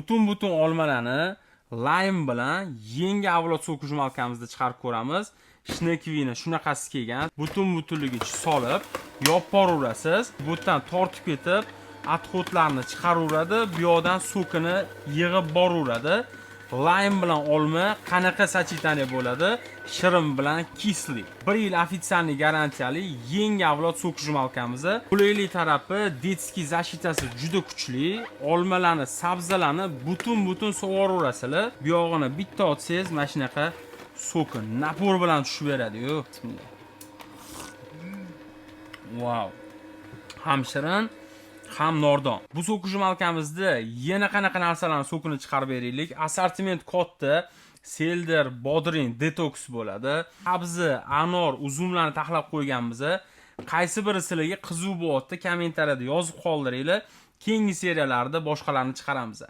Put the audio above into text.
Butun butun olmalarni лайм bilan yangi avlod соковыжималка mizda chiqarib ko'ramiz. Shnekvini shunaqasi kelgan. Butun butunligicha solib, yopib boraverasiz. Bu yerdan tortib ketib, отход larni chiqaraveradi, bu yoqdan сок ini yig'ib boraveradi. Лайм bilan olma qanaqa сочетание bo'ladi? Shirin bilan кислый. 1 yil официальный garantiyali yangi avlod соковыжималка miz. Qulaylik tarafi, детский защита si juda kuchli. Olmalarni, sabzalarni butun butun sovuraverasizlar. Bu yog'ini bitta otsangiz, mana shunaqa сок i напор bilan tushib beradi-yu. Bismillah. Vau. Ham shirin, ham nordon. Bu соковыжималка mizda yana qanaqa narsalarni сок ini chiqarib beraylik? Assortiment katta. Selder, bodring, detoks bo'ladi. Sabzi, anor, uzumlarni taxlab qo'yganmiz. Qaysi biri sizlarga qiziq bo'lyapti, kommentariyada yozib qoldiringlar. Keyingi seriyalarda boshqalarni chiqaramiz.